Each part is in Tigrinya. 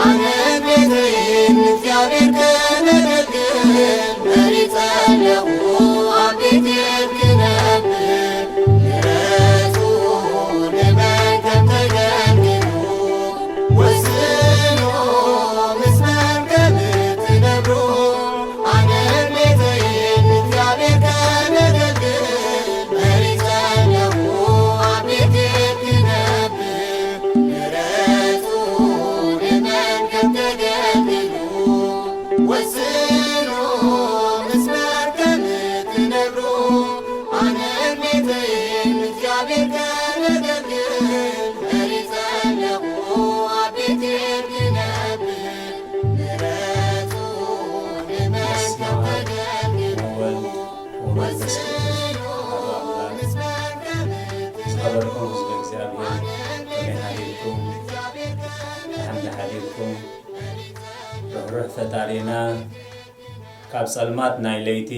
ኣነ ቤተይን እግዚኣብሔር ከነገልግል መሪጸ ኣለኹ ኣብ ቤቴል ክነብር። ምሕረቱ ንመን ከም ተገልግሉ ወስኑ ምስ መን ከም እትነብሩ። ኣነ ቤተይን እግዚኣብሔር ከነገልግል መሪጸ ኣለኹ ኣብ ቤቴል ክነብር። ምሕረቱ ንመን ከም ተገልግሉ ወስኑ ምስ መን ከም እትነብሩ። ኣነ ቤተይን እግዚኣብሔር ከነገልግል መሪጸ ኣለኹ ኣብ ቤቴል ክነብር። ምሕረቱ ንመን ከም ተገልግሉ ወወልድ ወመንፈስ ቅዱስ ኣሐዱ ኣምላክ። ዝኸበርኩም ህዝበ እግዚኣብሔር፣ ከመይ ሓዲርኩም? ደሓን ዶ ሓዲርኩም? ርሕሩሕ ፈጣሪና ካብ ጸልማት ናይ ለይቲ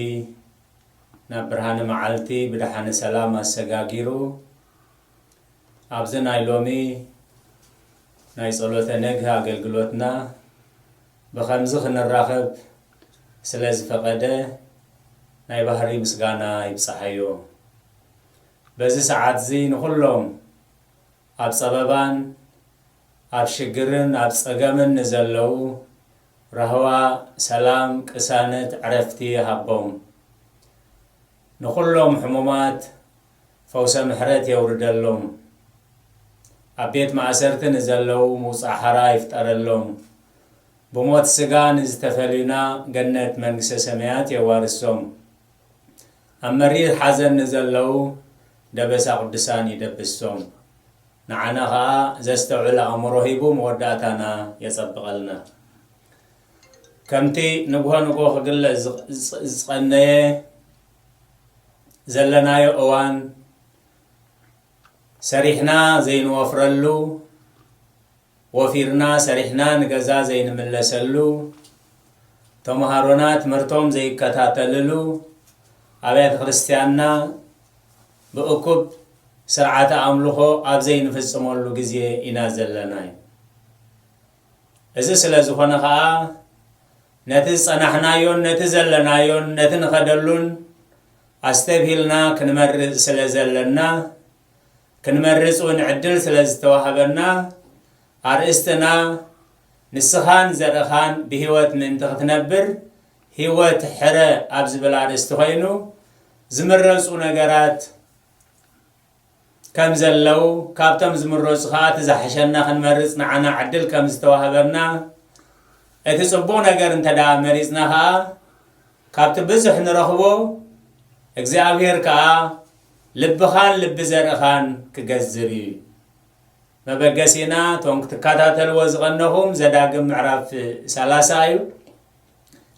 ናብ ብርሃነ መዓልቲ ብደሓነ ሰላም ኣሰጋጊሩ፣ ኣብዚ ናይ ሎሚ ናይ ጸሎተ ነግህ ኣገልግሎትና ብኸምዚ ክንራኸብ ስለ ዝፈቐደ ናይ ባህሪ ምስጋና ይብጽሓዮ። በዚ ሰዓትዚ ንኹሎም ኣብ ጸበባን ኣብ ሽግርን ኣብ ጸገምን ንዘለዉ ራህዋ፣ ሰላም፣ ቅሳነት፣ ዕረፍቲ ይሃቦም። ንኹሎም ሕሙማት ፈውሰ ምሕረት የውርደሎም። ኣብ ቤት ማእሰርቲ ንዘለዉ ምውጻእ ሓራ ይፍጠረሎም። ብሞት ስጋ ንዝተፈልዩና ገነት መንግስተ ሰማያት የዋርሶም። ኣብ መሪር ሓዘን ንዘለዉ ደበሳ ቅዱሳን ይደብሶም። ንዓና ኸኣ ዘስተውዕል ኣእምሮ ሂቡ መወዳእታና የጸብቐልና። ከምቲ ንግሆ ንግሆ ክግለጽ ዝቕ-፣ ዝጸ-፣ ዝጸነየ ዘለናዮ እዋን፣ ሰሪሕና ዘይንወፍረሉ፣ ወፊርና ሰሪሕና ንገዛ ዘይንምለሰሉ፣ ተምሃሮና ትምህርቶም ዘይከታተልሉ፣ ኣብያተ ክርስቲያንና ብእኩብ ስርዓተ ኣምልኾ ኣብ ዘይንፍጽመሉ ግዜ ኢና ዘለና። እዚ ስለ ዝኾነ ኸኣ፣ ነቲ ዝጸናሕናዮን ነቲ ዘለናዮን ነቲ ንኸደሉን ኣስተብሂልና ክንመርጽ ስለ ዘለና፣ ክንመርጽ እውን ዕድል ስለ ዝተዋህበና፣ ኣርእስትና ንስኻን ዘርእኻን ብህይወት ምእንቲ ክትነብር፣ ህይወት ሕረ ኣብ ዝብል ኣርእስቲ ኮይኑ፣ ዝምረጹ ነገራት ከም ዘለዉ፣ ካብቶም ዝምረጹ ኸኣ እቲ ዝሓሸና ክንመርጽ ንዓና ዕድል ከም ዝተዋህበና፣ እቲ ጽቡቕ ነገር እንተ ደኣ መሪጽና ኸኣ፣ ካብቲ ብዙሕ ንረኽቦ፣ እግዚኣብሔር ከኣ ልብኻን ልቢ ዘርእኻን ክገዝር እዩ። መበገሲና፣ እቶም ክትከታተልዎ ዝቐነኹም ዘዳግም ምዕራፍ ሰላሳ እዩ።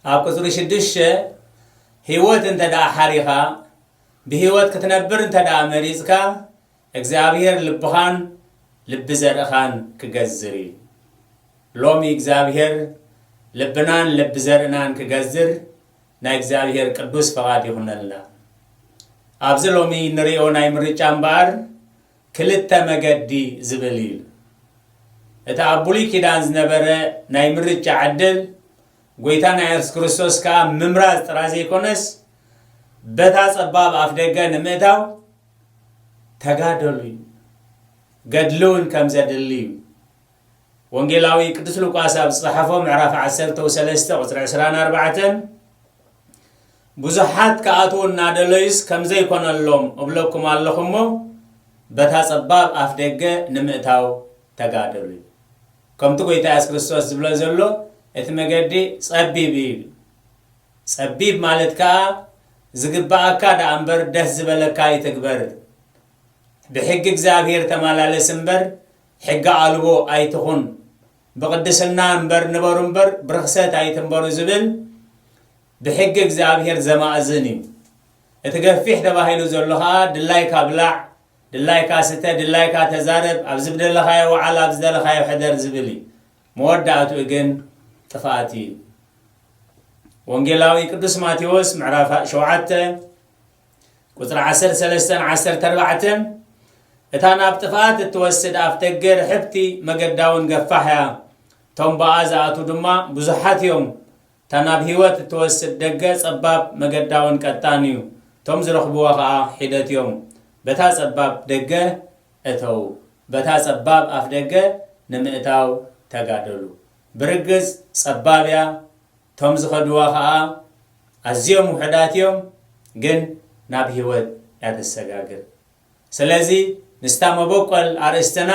ኣብ ቁጽሪ ሽዱሽተ፣ ህይወት እንተ ደኣ ሓሪኻ፣ ብህይወት ክትነብር እንተ ደኣ መሪጽካ፣ እግዚኣብሔር ልብኻን ልቢ ዘርእኻን ክገዝር እዩ። ሎሚ እግዚኣብሔር ልብናን ልቢ ዘርእናን ክገዝር ናይ እግዚኣብሔር ቅዱስ ፈቓድ ይኹነልና። ኣብዚ ሎሚ ንሪኦ ናይ ምርጫ እምበኣር ክልተ መገዲ ዝብል እዩ። እቲ ኣብ ብሉይ ኪዳን ዝነበረ ናይ ምርጫ ዕድል፣ ጎይታና የሱስ ክርስቶስ ከኣ ምምራጽ ጥራይ ዘይኮነስ፣ በታ ጸባብ ኣፍ ደገ ንምእታው ተጋደሉ እዩ። ገድሊ እውን ከም ዘድሊ እዩ። ወንጌላዊ ቅዱስ ሉቃስ ኣብ ዝጸሓፎ ምዕራፍ ዓሰርተ ሰለስተ ቁጽሪ ዕስራን ኣርባዕተን፣ ብዙሓት ክኣትዉ እናደለዩስ ከም ዘይኮነሎም እብለኩም ኣለኹ እሞ፣ በታ ጸባብ ኣፍ ደገ ንምእታው ተጋደሉ። ከምቲ ጎይታ የሱስ ክርስቶስ ዝብሎ ዘሎ፣ እቲ መገዲ ጸቢብ እዩ። ጸቢብ ማለት ከኣ፣ ዝግብኣካ ደኣ እምበር ደስ ዝበለካ ኣይትግበር። ብሕጊ እግዚኣብሔር ተመላለስ እምበር፣ ሕጊ ኣልቦ ኣይትኹን። ብቕድስና እምበር ንበሩ እምበር፣ ብርኽሰት ኣይትንበሩ ዝብል ብሕጊ እግዚኣብሔር ዘማእዝን እዩ። እቲ ገፊሕ ተባሂሉ ዘሎ ኸኣ፣ ድላይካ ብላዕ፣ ድላይካ ስተ፣ ድላይካ ተዛረብ፣ ኣብ ዝደለኻዮ ወዓል፣ ኣብ ዝደለኻዮ ሕደር ዝብል እዩ። መወዳእትኡ ግን ጥፍኣት እዩ። ወንጌላዊ ቅዱስ ማቴዎስ ምዕራፍ ሸውዓተ ቁጽሪ ዓሰርተ ሰለስተን ዓሰርተ ኣርባዕተን፣ እታ ናብ ጥፍኣት እትወስድ ኣፍ ደገ ርሕብቲ መገዳ እውን ገፋሕ እያ፣ እቶም ብኣ ዝኣትዉ ድማ ብዙሓት እዮም። እታ ናብ ህይወት እትወስድ ደገ ጸባብ፣ መገዳ እውን ቀጣን እዩ። እቶም ዝረኽብዋ ኸኣ ሒደት እዮም። በታ ጸባብ ደገ እተዉ። በታ ጸባብ ኣፍ ደገ ንምእታው ተጋደሉ። ብርግጽ ጸባብ እያ። እቶም ዝኸድዋ ኸኣ ኣዝዮም ውሑዳት እዮም፣ ግን ናብ ህይወት እያ ተሰጋግር። ስለዚ ምስታ መበቆል ኣርእስትና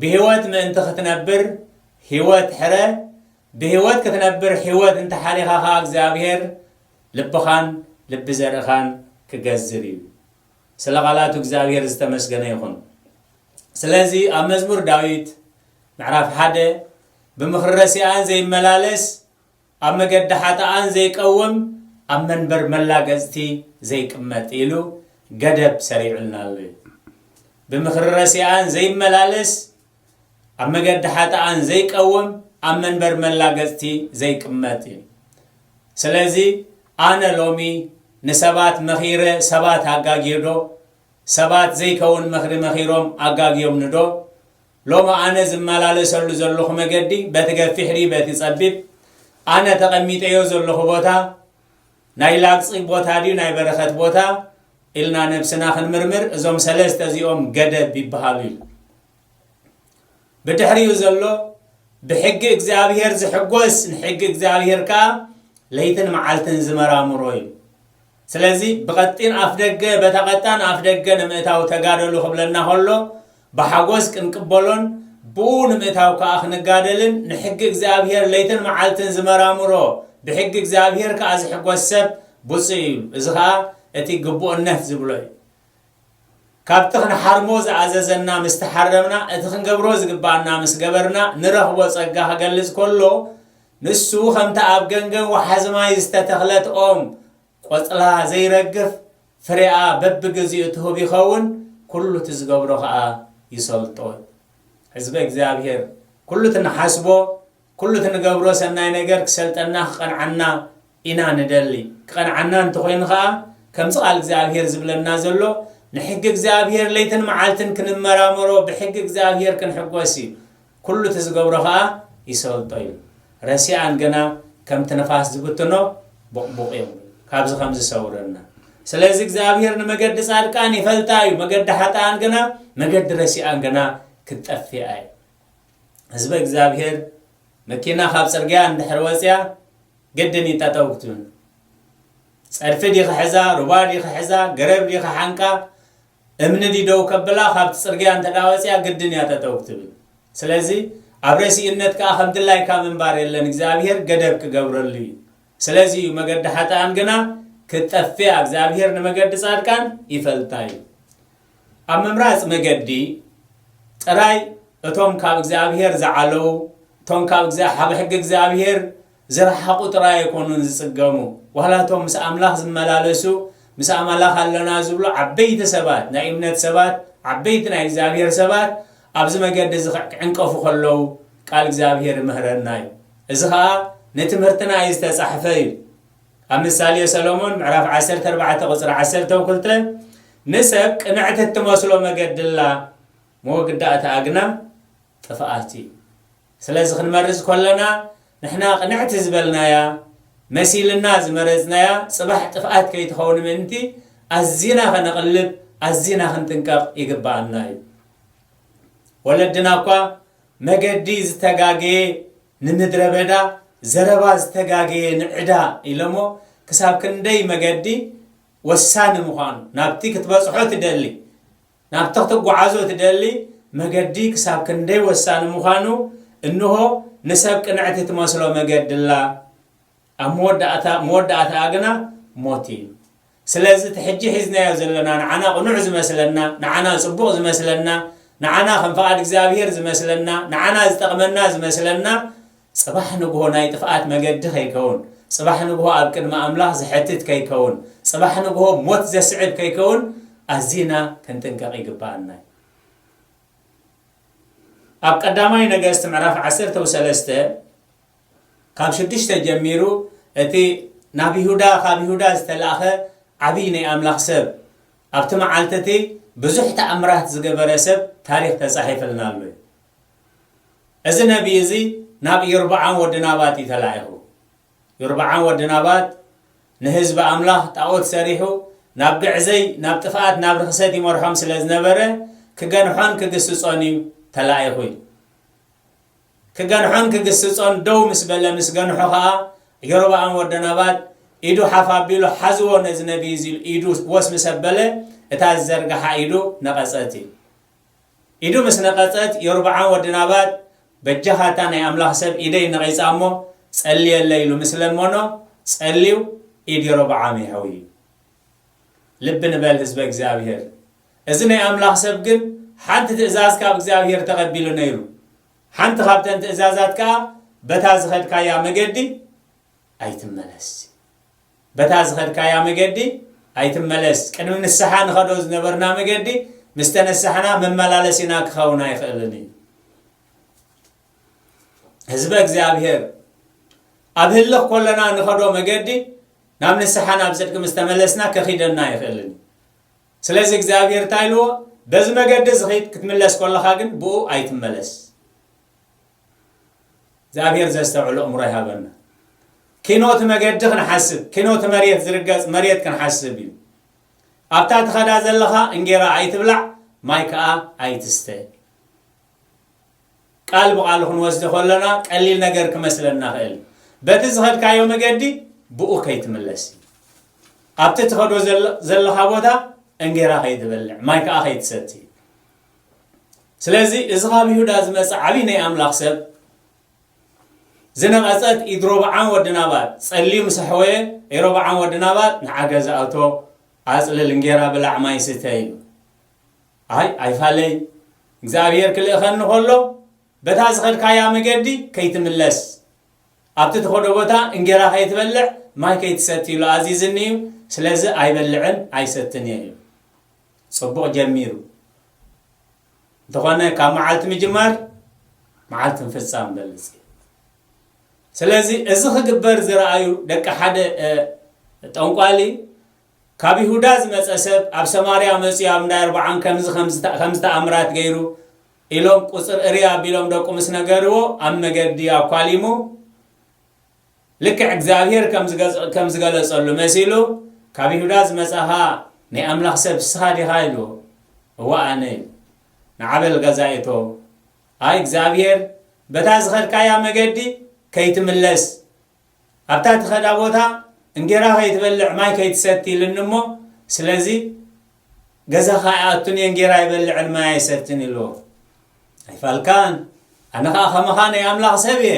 ብህይወት ምእንቲ ክትነብር ህይወት ሕረ፣ ብህይወት ክትነብር ህይወት እንተሓሪኻ ኸኣ እግዚኣብሔር ልብኻን ልቢ ዘርእኻን ክገዝር እዩ። ስለ ቃላቱ እግዚኣብሔር ዝተመስገነ ይኹን። ስለዚ ኣብ መዝሙር ዳዊት ምዕራፍ ሓደ፣ "ብምኽሪ ረሲኣን ዘይመላለስ፣ ኣብ መገዲ ሓጥኣን ዘይቀውም፣ ኣብ መንበር መላገጽቲ ዘይቅመጥ" ኢሉ ገደብ ሰሪዑልና ኣሎ እዩ። ብምኽሪ ረሲኣን ዘይመላለስ፣ ኣብ መገዲ ሓጥኣን ዘይቀውም፣ ኣብ መንበር መላገጽቲ ዘይቅመጥ እዩ። ስለዚ ኣነ ሎሚ ንሰባት መኺረ፣ ሰባት ኣጋግየ ዶ? ሰባት ዘይከውን ምኽሪ መኺሮም ኣጋግዮምኒ ዶ? ሎሚ ኣነ ዝመላለሰሉ ዘለኹ መገዲ በቲ ገፊሕ ድዩ በቲ ጸቢብ? ኣነ ተቐሚጠዮ ዘለኹ ቦታ ናይ ላግጺ ቦታ ድዩ ናይ በረኸት ቦታ? ኢልና ነብስና ክንምርምር እዞም ሰለስተ እዚኦም ገደብ ይበሃሉ ኢሉ። ብድሕሪኡ ዘሎ ብሕጊ እግዚኣብሔር ዝሕጎስ ንሕጊ እግዚኣብሔር ከኣ ለይትን መዓልትን ዝመራምሮ እዩ። ስለዚ ብቐጢን ኣፍ ደገ፣ በታ ቀጣን ኣፍ ደገ ንምእታው ተጋደሉ ክብለና ከሎ ብሓጎስ ክንቅበሎን ብኡ ንምእታው ከኣ ክንጋደልን ንሕጊ እግዚኣብሔር ለይትን መዓልትን ዝመራምሮ ብሕጊ እግዚኣብሔር ከኣ ዝሕጎስ ሰብ ብፁዕ እዩ። እዚ ከኣ እቲ ግቡእነት ዝብሎ እዩ። ካብቲ ክንሓርሞ ዝኣዘዘና ምስ ተሓረምና፣ እቲ ክንገብሮ ዝግባኣና ምስ ገበርና፣ ንረኽቦ ጸጋ ክገልጽ ከሎ፣ ንሱ ከምቲ ኣብ ገንገን ወሓዚ ማይ ዝተተኽለት ኦም፣ ቆጽላ ዘይረግፍ፣ ፍሬኣ በብግዚኡ ትህብ ይኸውን፣ ኩሉ እቲ ዝገብሮ ኸኣ ይሰልጦ። ህዝበ እግዚኣብሔር፣ ኩሉ እቲ ንሓስቦ፣ ኩሉ እቲ ንገብሮ ሰናይ ነገር ክሰልጠና፣ ክቐንዓና ኢና ንደሊ። ክቐንዓና እንተኾይኑ ኸኣ፣ ከምዚ ቃል እግዚኣብሔር ዝብለና ዘሎ፣ ንሕጊ እግዚኣብሔር ለይትን መዓልትን ክንመራመሮ፣ ብሕጊ እግዚኣብሔር ክንሕጎስ እዩ። ኩሉ እቲ ዝገብሮ ኸኣ ይሰልጦ እዩ። ረሲኣን ግና ከምቲ ነፋስ ዝብትኖ ቡቕቡቕ እዮም። ካብዚ ከም ዝሰውረና። ስለዚ እግዚኣብሔር ንመገዲ ጻድቃን ይፈልጣ እዩ፣ መገዲ ሓጥኣን ግና፣ መገዲ ረሲኣን ግና ክትጠፍኣ እዩ። ህዝበ እግዚኣብሔር መኪና ካብ ጽርግያ እንድሕር ወጽያ ግድን እዩ ጠጠው ክትብል። ጸድፊ ድዩ ክሕዛ፣ ሩባ ድዩ ክሕዛ፣ ገረብ ድዩ ክሓንቃ፣ እምኒ ድዩ ደው ከብላ፣ ካብቲ ጽርግያ እንተ ደኣ ወጽያ ግድን እያ ጠጠው ክትብል። ስለዚ ኣብ ረሲእነት ከኣ ከም ድላይካ ምንባር የለን፣ እግዚኣብሔር ገደብ ክገብረሉ እዩ። ስለዚ እዩ መገዲ ሓጥኣን ግና ክትጠፍእ፣ እግዚኣብሔር ንመገዲ ጻድቃን ይፈልጣ እዩ። ኣብ ምምራጽ መገዲ ጥራይ እቶም ካብ እግዚኣብሔር ዝዓለዉ፣ እቶም ካብ እግዚኣብ-፣ ካብ ሕጊ እግዚኣብሔር ዝረሓቑ ጥራይ ኣይኮኑን ዝጽገሙ። ዋላ እቶም ምስ ኣምላኽ ዝመላለሱ፣ ምስ ኣምላኽ ኣለና ዝብሉ ዓበይቲ ሰባት፣ ናይ እምነት ሰባት፣ ዓበይቲ ናይ እግዚኣብሔር ሰባት ኣብዚ መገዲ እዚ ክዕ-፣ ክዕንቀፉ ከለዉ ቃል እግዚኣብሔር ይምህረና እዩ። እዚ ኸኣ ንትምህርትና እዩ ዝተጻሕፈ እዩ። ኣብ ምሳሌ ሰሎሞን ምዕራፍ ዓሰርተ ኣርባዕተ ቁጽሪ ዓሰርተ ክልተ፣ "ንሰብ ቅንዕቲ እትመስሎ መገዲ ኣላ፣ መወግዳእታኣ ግና ጥፍኣት እዩ።" ስለዚ ክንመርጽ ከለና ንሕና ቅንዕቲ ዝበልናያ፣ መሲልና ዝመረጽናያ፣ ጽባሕ ጥፍኣት ከይትኸውን ምእንቲ ኣዚና ከነቕልብ፣ ኣዚና ክንጥንቀቕ ይግብኣና እዩ። ወለድና እኳ መገዲ ዝተጋገየ ንምድረ በዳ፣ ዘረባ ዝተጋገየ ንዕዳ ኢሎሞ፣ ክሳብ ክንደይ መገዲ ወሳኒ ምዃኑ፣ ናብቲ ክትበጽሖ ትደሊ፣ ናብቲ ክትጓዓዞ ትደሊ መገዲ ክሳብ ክንደይ ወሳኒ ምዃኑ፣ እንሆ ንሰብ ቅንዕቲ ትመስሎ መገዲ ኣላ፣ ኣብ መወዳእታ፣ መወዳእታኣ ግና ሞት እዩ። ስለዚ እቲ ሕጂ ሒዝናዮ ዘለና ንዓና ቅኑዕ ዝመስለና፣ ንዓና ጽቡቕ ዝመስለና፣ ንዓና ከም ፍቓድ እግዚኣብሔር ዝመስለና፣ ንዓና ዝጠቕመና ዝመስለና፣ ጽባሕ ንግሆ ናይ ጥፍኣት መገዲ ከይከውን፣ ጽባሕ ንግሆ ኣብ ቅድሚ ኣምላኽ ዘሕትት ከይከውን፣ ጽባሕ ንግሆ ሞት ዘስዕብ ከይከውን ኣዚና ክንጥንቀቕ ይግብኣና እዩ። ኣብ ቀዳማይ ነገስት ምዕራፍ ዓሰርተ ሰለስተ ካብ ሽዱሽተ ጀሚሩ እቲ ናብ ይሁዳ፣ ካብ ይሁዳ ዝተላእኸ ዓብዪ ናይ ኣምላኽ ሰብ፣ ኣብቲ መዓልቲ እቲ ብዙሕ ተኣምራት ዝገበረ ሰብ ታሪኽ ተጻሒፍልና ኣሎ እዩ። እዚ ነቢይ እዚ ናብ ኢዮርብዓም ወዲ ናባጥ እዩ ተላኢኹ። ኢዮርብዓም ወዲ ናባጥ ንህዝቢ ኣምላኽ ጣዖት ሰሪሑ ናብ ግዕዘይ፣ ናብ ጥፍኣት፣ ናብ ርኽሰት ይመርሖም ስለ ዝነበረ ክገንሖን ክግስጾን እዩ ተላኢኹ እዩ። ክገንሖን ክግስጾን ደው ምስ በለ ምስ ገንሖ ኸኣ ኢዮርብዓም ወዲ ናባጥ ኢዱ ሓፍ ኣቢሉ ሓዝዎ ነዚ ነቢይ እዚ ኢሉ ኢዱ ወስ ምስ ኣበለ እታ ዝዘርግሓ ኢዱ ነቐጸት እዩ። ኢዱ ምስ ነቐጸት ኢዮርብዓም ወዲ ናባጥ በጃኻ እታ ናይ ኣምላኽ ሰብ ኢደይ ነቒጻ እሞ ጸልየለይ ኢሉ ምስ ለመኖ ጸልዩ ኢድ ኢዮርብዓም ይሕው እዩ። ልቢ ንበል ህዝበ እግዚኣብሔር። እዚ ናይ ኣምላኽ ሰብ ግን ሓንቲ ትእዛዝ ካብ እግዚኣብሔር ተቐቢሉ ነይሩ። ሓንቲ ካብተን ትእዛዛት ከኣ በታ ዝኸድካያ መገዲ ኣይትመለስ። በታ ዝኸድካያ መገዲ ኣይትመለስ። ቅድሚ ንስሓ ንኸዶ ዝነበርና መገዲ ምስ ተነሳሕና መመላለሲና ክኸውን ኣይኽእልን እዩ። ህዝበ እግዚኣብሔር ኣብ ህልኽ ኮለና ንኸዶ መገዲ ናብ ንስሓ ናብ ጽድቂ ምስ ተመለስና ከኺደና ኣይኽእልን እዩ። ስለዚ እግዚኣብሔር እንታይ ኢልዎ? በዚ መገዲ ዝኺድ ክትምለስ ኮለኻ ግን ብኡ ኣይትመለስ። እግዚኣብሔር ዘስተውዕሎ እምሮ ይሃበና። ኪኖ እቲ መገዲ ክንሓስብ፣ ኪኖ እቲ መሬት ዝርገጽ መሬት ክንሓስብ እዩ። ኣብታ ትኸዳ ዘለኻ እንጌራ ኣይትብላዕ፣ ማይ ከኣ ኣይትስተ። ቃል ብቓሉ ክንወስዶ ከለና ቀሊል ነገር ክመስለና ይኽእል። በቲ ዝኸድካዮ መገዲ ብኡ ከይትምለስ እዩ። ኣብቲ ትኸዶ ዘለ-፣ ዘለኻ ቦታ እንጌራ ከይትበልዕ፣ ማይ ከኣ ከይትሰቲ። ስለዚ እዚ ካብ ይሁዳ ዝመጸ ዓብዪ ናይ ኣምላኽ ሰብ ዝነቐጸት ኢድ ሮብዓም ወዲ ናባጥ ጸልዩ ምስ ኣሕወየ፣ ኢሮብዓም ወዲ ናባጥ ንዓ ገዛ እቶ፣ ኣጽልል፣ እንጌራ ብላዕ፣ ማይ ስተ ኢሉ። ኣይ ኣይፋለይ፣ እግዚኣብሔር ክልእኸኒ ከሎ በታ ዝኸድካያ መገዲ ከይትምለስ፣ ኣብቲ ትኸዶ ቦታ እንጌራ ከይትበልዕ ማይ ከይትሰቲ ኢሉ ኣዚዝኒ እዩ። ስለዚ ኣይበልዕን ኣይሰትን እየ ኢሉ። ጽቡቕ ጀሚሩ። እንተኾነ ካብ መዓልቲ ምጅማር መዓልቲ ምፍጻም በልጽ እዩ። ስለዚ እዚ ክግበር ዝረኣዩ ደቂ ሓደ፣ እ፣ ጠንቋሊ ካብ ይሁዳ ዝመጸ ሰብ ኣብ ሰማርያ መጺኡ ኣብ እንዳ ኣርብዓን ከምዚ፣ ከምዚ ተ-፣ ከምዚ ተኣምራት ገይሩ ኢሎም ቁጽር እርያ ኣቢሎም ደቁ ምስ ነገርዎ ኣብ መገዲ ኣኳሊሙ ልክዕ እግዚኣብሔር ከም ዝገ-፣ ከም ዝገለጸሉ መሲሉ ካብ ይሁዳ ዝመጻኻ ናይ ኣምላኽ ሰብ እስኻ ዲኻ ኢልዎ። እወ ኣነ ኢሉ። ንዓበል ገዛኢቶ ኣይ እግዚኣብሔር በታ ዝኸድካያ መገዲ ከይትምለስ ኣብታ ትኸዳ ቦታ እንጌራ ከይትበልዕ ማይ ከይትሰቲ ኢልኒ እሞ ስለዚ ገዛኻ ኣይኣቱን እየ እንጌራ ኣይበልዕን ማይ ኣይሰትን ኢልዎ። ኣይፋልካን ኣነ ኸዓ ኸመኻ ናይ ኣምላኽ ሰብ እየ።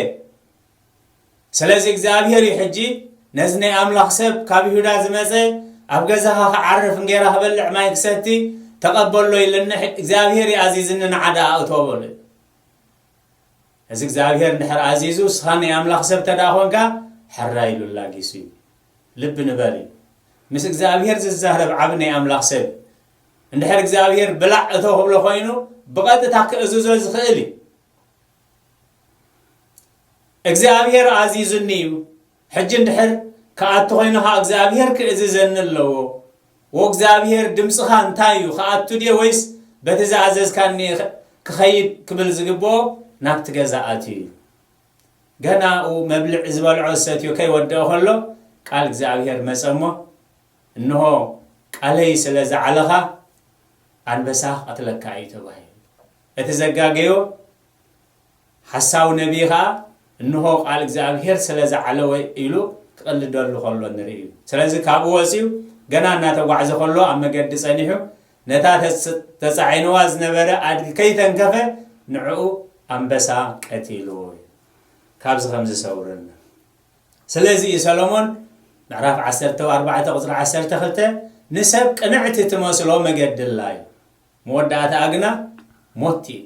ስለዚ እግዚኣብሔር እዩ ሕጂ ነዚ ናይ ኣምላኽ ሰብ ካብ ይሁዳ ዝመጸ ኣብ ገዛኻ ክዓርፍ እንጌራ ክበልዕ ማይ ክሰቲ ተቐበሎ ኢልኒ እግዚኣብሔር እዩ ኣዚዝኒ ንዓዳ ኣእቶ በሉ። እዚ እግዚኣብሔር እንድሕር ኣዚዙ እስኻ ናይ ኣምላኽ ሰብ ተደኣ ኾንካ ሕራይ ኢሉ ላጊሱ እዩ። ልቢ ንበል እዩ። ምስ እግዚኣብሔር ዝዛረብ ዓቢ ናይ ኣምላኽ ሰብ እንድሕር እግዚኣብሔር ብላዕ እቶ ክብሎ ኮይኑ ብቐጥታ ክእዝዞ ዝኽእል እዩ። እግዚኣብሔር ኣዚዙኒ እዩ። ሕጂ እንድሕር ክኣቱ ኮይኑ ኸዓ እግዚኣብሔር ክእዝዘኒ ኣለዎ። ወእግዚኣብሔር ድምፅኻ እንታይ እዩ? ክኣቱ ድየ ወይስ በቲ ዝኣዘዝካኒ ክኸይድ ክብል ዝግብኦ ናብቲ ገዛ ኣትዩ እዩ። ገና ኡ መብልዕ ዝበልዖ ዝሰትዮ ከይወደኦ ከሎ ቃል እግዚኣብሔር መጸ እሞ እንሆ ቃለይ ስለ ዝዓለኻ ኣንበሳ ክቐትለካ እዩ ተባሂሉ። እቲ ዘጋገዮ ሓሳዊ ነቢይ ኸዓ እንሆ ቃል እግዚኣብሔር ስለ ዝዓለወ ኢሉ ክቕልደሉ ከሎ ንርኢ እዩ። ስለዚ ካብኡ ወፂኡ ገና እናተጓዕዘ ከሎ ኣብ መገዲ ጸኒሑ ነታ ተስ-፣ ተጻዒንዋ ዝነበረ ኣድጊ ከይተንከፈ ንዕኡ ኣንበሳ ቀቲልዎ እዩ። ካብዚ ከም ዝሰውረና። ስለዚ እዩ ሰሎሞን ምዕራፍ ዓሰርተ ኣርባዕተ ቁፅሪ ዓሰርተ ክልተ ንሰብ ቅንዕቲ ትመስሎ መገዲ ኣላ እዩ። መወዳእታኣ ግና ሞት እዩ።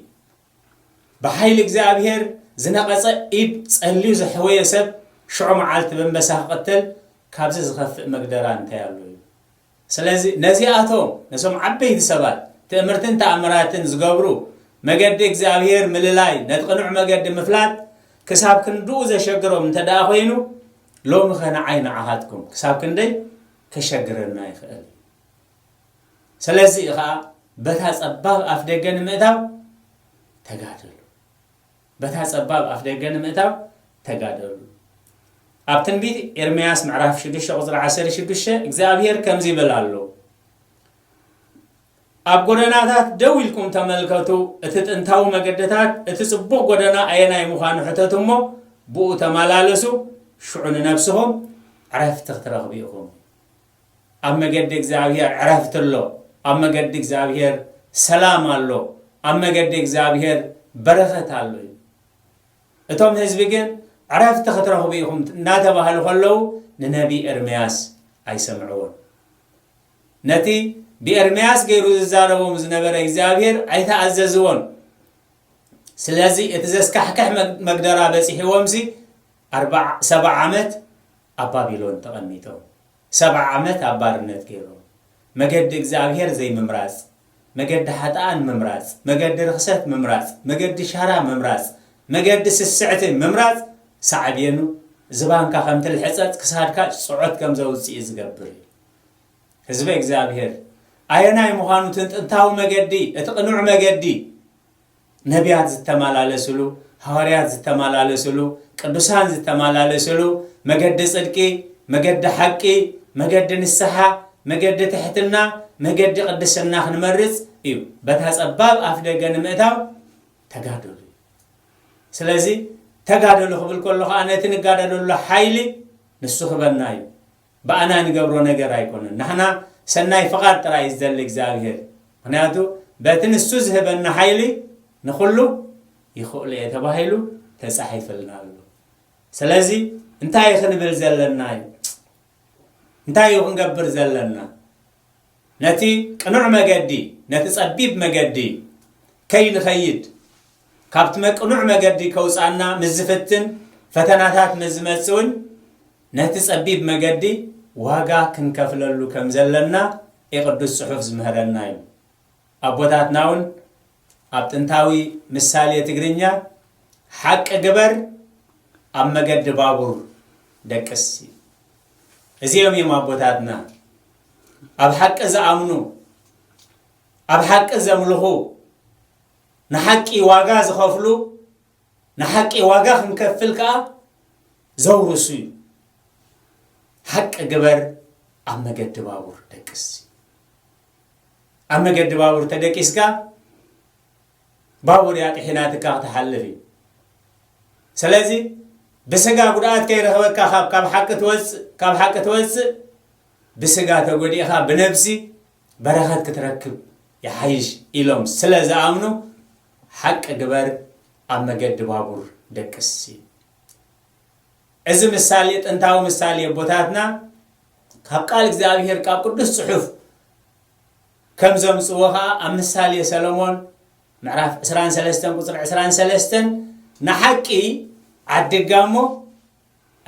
ብሓይሊ እግዚኣብሔር ዝነቐጸ ኢድ ጸልዩ ዘሕወየ ሰብ ሽዑ መዓልቲ በንበሳ ክቕተል ካብዚ ዝኸፍእ መግደራ እንታይ ኣሎ እዩ? ስለዚ ነዚኣቶም ነዞም ዓበይቲ ሰባት ትእምርትን ተኣምራትን ዝገብሩ መገዲ እግዚኣብሔር ምልላይ ነቲ ቅኑዕ መገዲ ምፍላጥ ክሳብ ክንድኡ ዘሸግሮም እንተ ደኣ ኮይኑ ሎሚ ኸ ንዓይ ንዓኻትኩም ክሳብ ክንደይ ከሸግረና ይኽእል? ስለዚ እዩ ኸዓ በታ ጸባብ ኣፍ ደገ ንምእታው ተጋደሉ። በታ ጸባብ ኣፍ ደገ ንምእታው ተጋደሉ። ኣብ ትንቢት ኤርምያስ ምዕራፍ ሽዱሽተ ቁጽሪ ዓሰርተ ሽዱሽተ እግዚኣብሔር ከምዚ ይብል ኣሎ፣ ኣብ ጎደናታት ደው ኢልኩም ተመልከቱ፣ እቲ ጥንታዊ መገድታት፣ እቲ ጽቡቕ ጎደና ኣየናይ ምዃኑ ሕተቱ እሞ ብኡ ተመላለሱ፣ ሽዑ ንነብስኹም ዕረፍቲ ክትረኽቡ ኢኹም። ኣብ መገዲ እግዚኣብሔር ዕረፍቲ ኣሎ፣ ኣብ መገዲ እግዚኣብሔር ሰላም ኣሎ፣ ኣብ መገዲ እግዚኣብሔር በረኸት ኣሎ እዩ። እቶም ህዝቢ ግን ዕረፍቲ ክትረኽቡ ኢኹም እናተባህሉ ከለዉ ንነቢ ኤርምያስ ኣይሰምዕዎን። ነቲ ብኤርምያስ ገይሩ ዝዛረቦም ዝነበረ እግዚኣብሔር ኣይተኣዘዝዎን። ስለዚ እቲ ዘስካሕክሕ መግ- መግደራ በጺሕዎምሲ ኣርባዓ- ሰብዓ ዓመት ኣብ ባቢሎን ተቐሚጦም። ሰብዓ ዓመት ኣብ ባርነት ገይሮም። መገዲ እግዚኣብሔር ዘይምምራጽ፣ መገዲ ሓጥኣን ምምራጽ፣ መገዲ ርኽሰት ምምራጽ፣ መገዲ ሻራ ምምራጽ፣ መገዲ ስስዕቲ ምምራጽ ሳዕቤኑ ዝባንካ ከም ትልሕጸጽ ክሳድካ ጽዖት ከም ዘውጽእ እዩ ዝገብር እዩ። ህዝበ እግዚኣብሔር ኣየናይ ምዃኑ እቲ ጥንታዊ መገዲ፣ እቲ ቅኑዕ መገዲ፣ ነቢያት ዝተመላለስሉ፣ ሃዋርያት ዝተመላለስሉ፣ ቅዱሳን ዝተመላለስሉ፣ መገዲ ጽድቂ፣ መገዲ ሓቂ፣ መገዲ ንስሓ፣ መገዲ ትሕትና፣ መገዲ ቅድስና ክንመርጽ እዩ። በታ ጸባብ ኣፍ ደገ ንምእታው ተጋደሉ። ስለዚ ተጋደሉ ክብል ከሎ ኸዓ ነቲ ንጋደለሉ ሓይሊ ንሱ ክበና እዩ። ብኣና ንገብሮ ነገር ኣይኮነን። ንሕና ሰናይ ፍቓድ ጥራይ እዩ ዝደሊ እግዚኣብሔር። ምኽንያቱ በቲ ንሱ ዝህበና ሓይሊ ንኹሉ ይኽእሎ እየ ተባሂሉ ተጻሒፍልና ኣሎ። ስለዚ እንታይ እዩ ክንብል ዘለና እዩ? እንታይ እዩ ክንገብር ዘለና? ነቲ ቅኑዕ መገዲ፣ ነቲ ጸቢብ መገዲ ከይንኸይድ፣ ካብቲ መ- ቅኑዕ መገዲ ከውጻና ምስ ዝፍትን፣ ፈተናታት ምስ ዝመጽእ እውን ነቲ ጸቢብ መገዲ ዋጋ ክንከፍለሉ ከም ዘለና የቅዱስ ጽሑፍ ዝምህረና እዩ። ኣቦታትና እውን ኣብ ጥንታዊ ምሳሌ ትግርኛ ሓቂ ግበር ኣብ መገዲ ባቡር ደቅስ። እዚኦም እዮም ኣቦታትና ኣብ ሓቂ ዝኣምኑ፣ ኣብ ሓቂ ዘምልኹ፣ ንሓቂ ዋጋ ዝኸፍሉ፣ ንሓቂ ዋጋ ክንከፍል ከኣ ዘውርሱ እዩ። ሓቂ ግበር ኣብ መገዲ ባቡር ደቅስ። ኣብ መገዲ ባቡር ተደቂስካ ባቡር እያ ጥሒናትካ ክትሓልፍ እዩ። ስለዚ ብስጋ ጉድኣት ከይረኽበካ ካብ ካብ ሓቂ ትወፅእ ካብ ሓቂ ትወፅእ ብስጋ ተጎዲእኻ ብነብሲ በረኸት ክትረክብ ይሓይሽ ኢሎም ስለ ዝኣምኑ ሓቂ ግበር ኣብ መገዲ ባቡር ደቅስ እዩ። እዚ ምሳሌ ጥንታዊ ምሳሌ ኣቦታትና ካብ ቃል እግዚኣብሔር ካብ ቅዱስ ጽሑፍ ከም ዘምጽዎ ኸኣ ኣብ ምሳሌ ሰሎሞን ምዕራፍ ዕስራን ሰለስተን ቁጽሪ ዕስራን ሰለስተን ንሓቂ ዓድጋ እሞ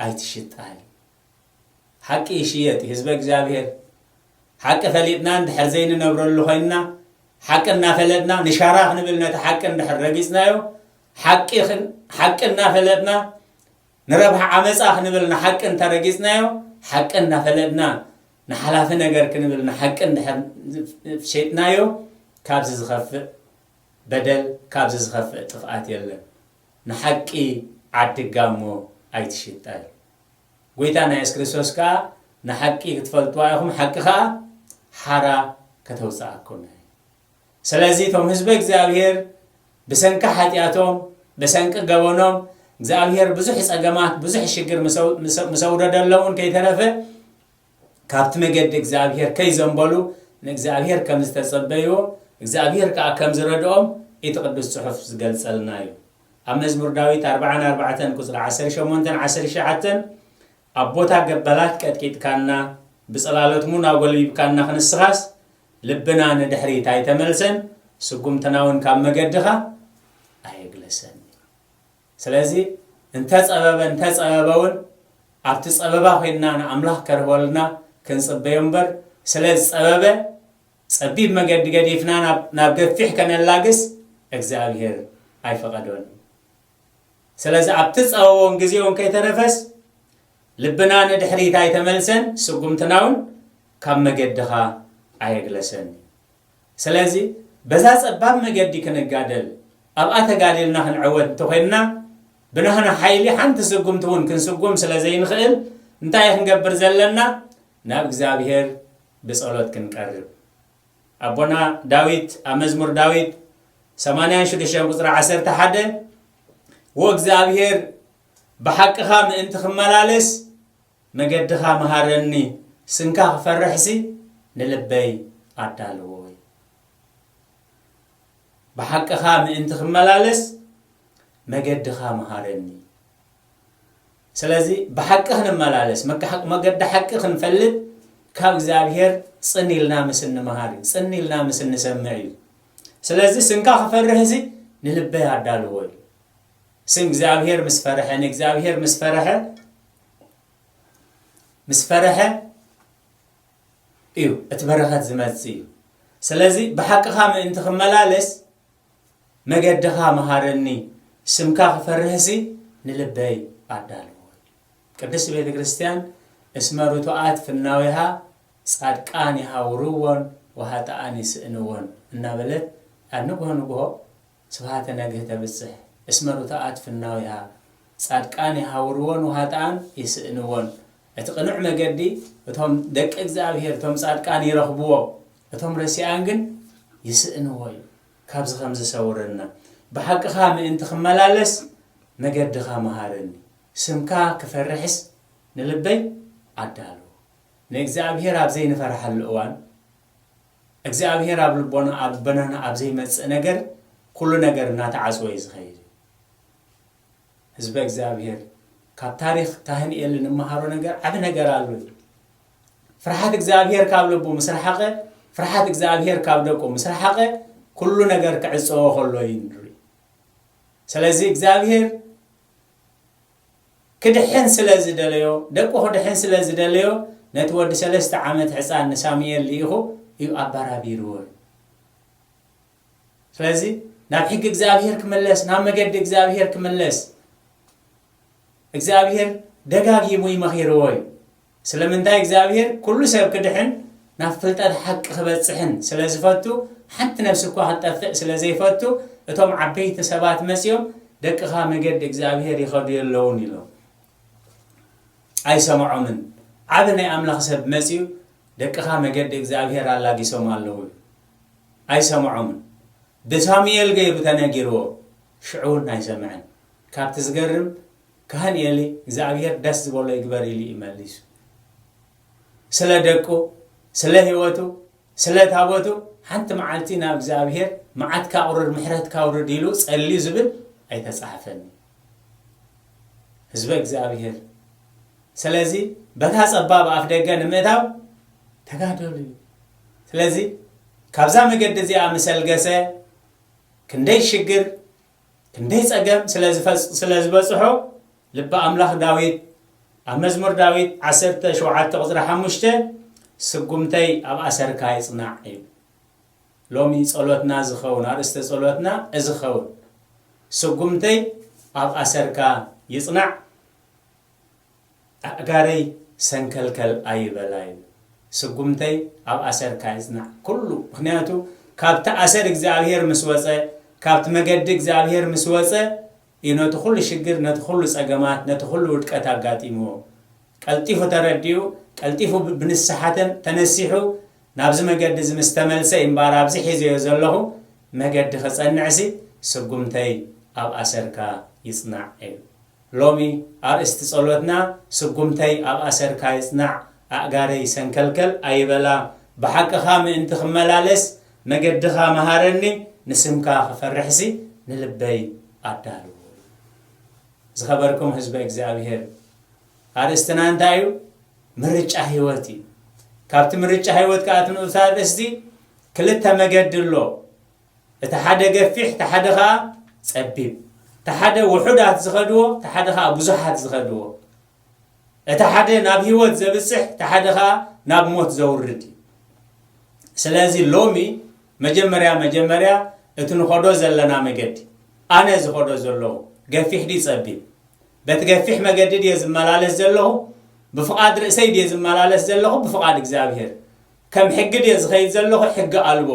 ኣይትሽጣ እዩ። ሓቂ ይሽየጥ እዩ ህዝበ እግዚኣብሔር። ሓቂ ፈሊጥና እንድሕር ዘይንነብረሉ ኮይንና ሓቂ እናፈለጥና ንሻራ ክንብል ነቲ ሓቂ እንድሕር ረጊጽናዮ ሓቂ ክን- ሓቂ እናፈለጥና ንረብሓ ዓመፃ ክንብል ንሓቂ እንተረጊፅናዮ ሓቂ እናፈለጥና ንሓላፊ ነገር ክንብል ንሓቂ እንድሕር ሸጥናዮ ካብዚ ዝኸፍእ በደል ካብዚ ዝኸፍእ ጥፍኣት የለን። ንሓቂ ዓድጋ እሞ ኣይትሽጣ እዩ። ጎይታና የሱስ ክርስቶስ ከኣ ንሓቂ ክትፈልጥዋ ኢኹም ሓቂ ከኣ ሓራ ከተውፅኣኩም እዩ። ስለዚ እቶም ህዝበ እግዚኣብሔር ብሰንኪ ሓጢኣቶም ብሰንኪ ገበኖም እግዚኣብሔር ብዙሕ ፀገማት ብዙሕ ሽግር ምስ ኣውረደሎም እውን ከይተረፈ ካብቲ መገዲ እግዚኣብሔር ከይዘንበሉ ንእግዚኣብሔር ከም ዝተጸበይዎ እግዚኣብሔር ከኣ ከም ዝረድኦም እቲ ቅዱስ ጽሑፍ ዝገልጸልና እዩ። ኣብ መዝሙር ዳዊት ኣርብዓን ኣርባዕተን ቁጽሪ ዓሰርተ ሸሞንተን ዓሰርተ ትሽዓተን ኣብ ቦታ ገበላት ቀጥቂጥካና ብጽላሎት እውን ኣጎልቢብካና ክንስኻስ ልብና ንድሕሪት ኣይተመልሰን ስጉምትና እውን ካብ መገድኻ ኣየግለሰን። ስለዚ እንተጸበበ እንተጸበበ እውን ኣብቲ ጸበባ ኮይንና ንኣምላኽ ከርህበልና ክንጽበዮ እምበር ስለ ዝጸበበ ጸቢብ መገዲ ገዲፍና ናብ ገፊሕ ከነላግስ እግዚኣብሔር ኣይፈቐዶን። ስለዚ ኣብቲ ጸበቦን ግዜውን ከይተረፈስ ልብና ንድሕሪት ኣይተመልሰን፣ ስጉምትና እውን ካብ መገድኻ ኣየግለሰን። ስለዚ በዛ ጸባብ መገዲ ክንጋደል፣ ኣብኣ ተጋዲልና ክንዕወት እንተኾይንና፣ ብናህና ሓይሊ ሓንቲ ስጉምቲ እውን ክንስጉም ስለ ዘይንኽእል፣ እንታይ ክንገብር ዘለና? ናብ እግዚኣብሔር ብጸሎት ክንቀርብ። ኣቦና ዳዊት ኣብ መዝሙር ዳዊት ሰማንያን ሽዱሽተን ቁጽሪ ዓሰርተ ሓደ፣ "ወእግዚኣብሔር፣ ብሓቅኻ ምእንቲ ክመላለስ መገድኻ መሃረኒ፣ ስምካ ክፈርሕሲ ንልበይ ኣዳልዎ" እዩ። ብሓቅኻ ምእንቲ ክመላለስ መገድኻ መሃረኒ። ስለዚ ብሓቂ ክንመላለስ፣ መካ-፣ መገዲ ሓቂ ክንፈልጥ ካብ እግዚኣብሔር ጽን ኢልና ምስ እንመሃር እዩ፣ ጽን ኢልና ምስ እንሰምዕ እዩ። ስለዚ ስምካ ክፈርሕሲ ንልበይ ኣዳልዎ እዩ። ስም እግዚኣብሔር ምስ ፈርሐ፣ ንእግዚኣብሔር ምስ ፈርሐ፣ ምስ ፈርሐ እዩ እቲ በረኸት ዝመጽእ እዩ። ስለዚ ብሓቅኻ ምእንቲ ክመላለስ መገድኻ መሃረኒ፣ ስምካ ክፈርህሲ ንልበይ ኣዳልዎ። ቅድስት ቤተ ክርስቲያን እስመ ርቱዓት ፍናዊሃ ጻድቃን ይሃውርዎን ወሃጥኣን ይስእንዎን እናበለት ኣብ ንግሆ ንግሆ ስብሃተ ነግህ ተብጽሕ። እስመ ርቱዓት ፍናዊሃ ጻድቃን ይሃውርዎን ወሃጥኣን ይስእንዎን። እቲ ቅኑዕ መገዲ እቶም ደቂ እግዚኣብሔር፣ እቶም ጻድቃን ይረኽብዎ፣ እቶም ረሲኣን ግን ይስእንዎ እዩ። ካብዚ ከም ዝሰውረና ብሓቅኻ ምእንቲ ክመላለስ መገድኻ መሃረኒ፣ ስምካ ክፈርሕስ ንልበይ ኣዳልዎ። ንእግዚኣብሔር ኣብ ዘይንፈርሓሉ እዋን፣ እግዚኣብሔር ኣብ ልቦና፣ ኣብ ልቦናና ኣብ ዘይመጽእ ነገር ኩሉ ነገር እናተዓጽወ እዩ ዝኸይድ። ህዝበ እግዚኣብሔር፣ ካብ ታሪኽ ካህን ኤሊ እንመሃሮ ነገር ዓቢ ነገር ኣሎ እዩ። ፍርሓት እግዚኣብሔር ካብ ልቡ ምስ ረሓቐ፣ ፍርሓት እግዚኣብሔር ካብ ደቁ ምስ ረሓቐ፣ ኩሉ ነገር ክዕጸዎ ከሎ እዩ ንርኢ። ስለዚ እግዚኣብሔር ክድሕን ስለ ዝደለዮ፣ ደቁ ክድሕን ስለ ዝደለዮ፣ ነቲ ወዲ ሰለስተ ዓመት ሕጻን ንሳሙኤል ልኢኹ እዩ ኣባራቢርዎ። ስለዚ ናብ ሕጊ እግዚኣብሔር ክምለስ፣ ናብ መገዲ እግዚኣብሔር ክምለስ እግዚኣብሔር ደጋጊሙ ይመኺርዎ እዩ። ስለምንታይ እግዚኣብሔር ኩሉ ሰብ ክድሕን ናብ ፍልጠት ሓቂ ክበጽሕን ስለ ዝፈቱ፣ ሓንቲ ነፍሲ እኳ ክትጠፍእ ስለ ዘይፈቱ፣ እቶም ዓበይቲ ሰባት መጺኦም ደቅኻ መገዲ እግዚኣብሔር ይኸዱ የለውን ኢሎም። ኣይሰምዖምን። ዓቢ ናይ ኣምላኽ ሰብ መጺኡ ደቅኻ መገዲ እግዚኣብሔር ኣላጊሶም ኣለዉ። ኣይሰምዖምን። ብሳሙኤል ገይሩ ተነጊርዎ፣ ሽዑ እውን ኣይሰምዐን። ካብቲ ዝገርም፣ ካህን ኤሊ እግዚኣብሔር ደስ ዝበሎ ይግበር ኢሉ እዩ መሊሱ። ስለ ደቁ፣ ስለ ህይወቱ፣ ስለ ታቦቱ ሓንቲ መዓልቲ ናብ እግዚኣብሔር መዓትካ ኣውርድ፣ ምሕረትካ ኣውርድ ኢሉ ጸልዩ ዝብል ኣይተጻሕፈን። ህዝበ እግዚኣብሔር። ስለዚ በታ ጸባብ ኣፍ ደገ ንምእታው ተጋደሉ እዩ። ስለዚ ካብዛ መገዲ እዚኣ ምስ ኣልገሰ ክንደይ ሽግር፣ ክንደይ ጸገም ስለ ዝፈጽ-፣ ስለ ዝበጽሖ ልበ ኣምላኽ ዳዊት ኣብ መዝሙር ዳዊት ዓሰርተ ሸውዓተ ቁጽሪ ሓሙሽተ፣ "ስጉምተይ ኣብ ኣሰርካ ይጽናዕ" እዩ። ሎሚ ጸሎትና ዝኸውን፣ ኣርእስተ ጸሎትና እዚ ኸውን። "ስጉምተይ ኣብ ኣሰርካ ይጽናዕ፣ ኣእጋረይ ሰንከልከል ኣይበላ" እዩ። ስጉምተይ ኣብ ኣሰርካ ይጽናዕ። ኩሉ፣ ምኽንያቱ ካብቲ ኣሰር እግዚኣብሔር ምስ ወጸ፣ ካብቲ መገዲ እግዚኣብሔር ምስ ወጸ እዩ ነቲ ኩሉ ሽግር፣ ነቲ ኩሉ ጸገማት፣ ነቲ ኩሉ ውድቀት ኣጋጢምዎ። ቀልጢፉ ተረዲኡ፣ ቀልጢፉ ብ-፣ ብንስሓ ተን-፣ ተነሲሑ ናብዚ መገዲ እዚ ምስ ተመልሰ እዩ እምበኣር ኣብዚ ሒዘዮ ዘለኹ መገዲ ክጸንዕሲ ስጉምተይ ኣብ ኣሰርካ ይጽናዕ እዩ። ሎሚ ኣርእስቲ ጸሎትና፣ "ስጉምተይ ኣብ ኣሰርካ ይጽናዕ፣ ኣእጋረይ ሰንከልከል ኣይበላ፣ ብሓቅኻ ምእንቲ ክመላለስ መገድኻ መሃረኒ፣ ንስምካ ክፈርሕሲ ንልበይ ኣዳልዎ።" ዝኸበርኩም ህዝበ እግዚኣብሔር፣ ኣርእስትና እንታይ እዩ? ምርጫ ህይወት እዩ። ካብቲ ምርጫ ህይወት ከኣ እቲ ንኡስ ኣርእስቲ ክልተ መገዲ ኣሎ። እቲ ሓደ ገፊሕ፣ እቲ ሓደ ኸኣ ጸቢብ። እቲ ሓደ ውሑዳት ዝኸድዎ፣ እቲ ሓደ ኸኣ ብዙሓት ዝኸድዎ። እቲ ሓደ ናብ ህይወት ዘብጽሕ፣ እቲ ሓደ ኸኣ ናብ ሞት ዘውርድ እዩ። ስለዚ ሎሚ መጀመርያ መጀመርያ እቲ ንኸዶ ዘለና መገዲ፣ ኣነ ዝኸዶ ዘለኹ ገፊሕ ድዩ ጸቢብ? በቲ ገፊሕ መገዲ ድየ ዝመላለስ ዘለኹ? ብፍቓድ ርእሰይ ድየ ዝመላለስ ዘለኹ? ብፍቓድ እግዚኣብሔር? ከም ሕጊ ድየ ዝኸይድ ዘለኹ? ሕጊ ኣልቦ?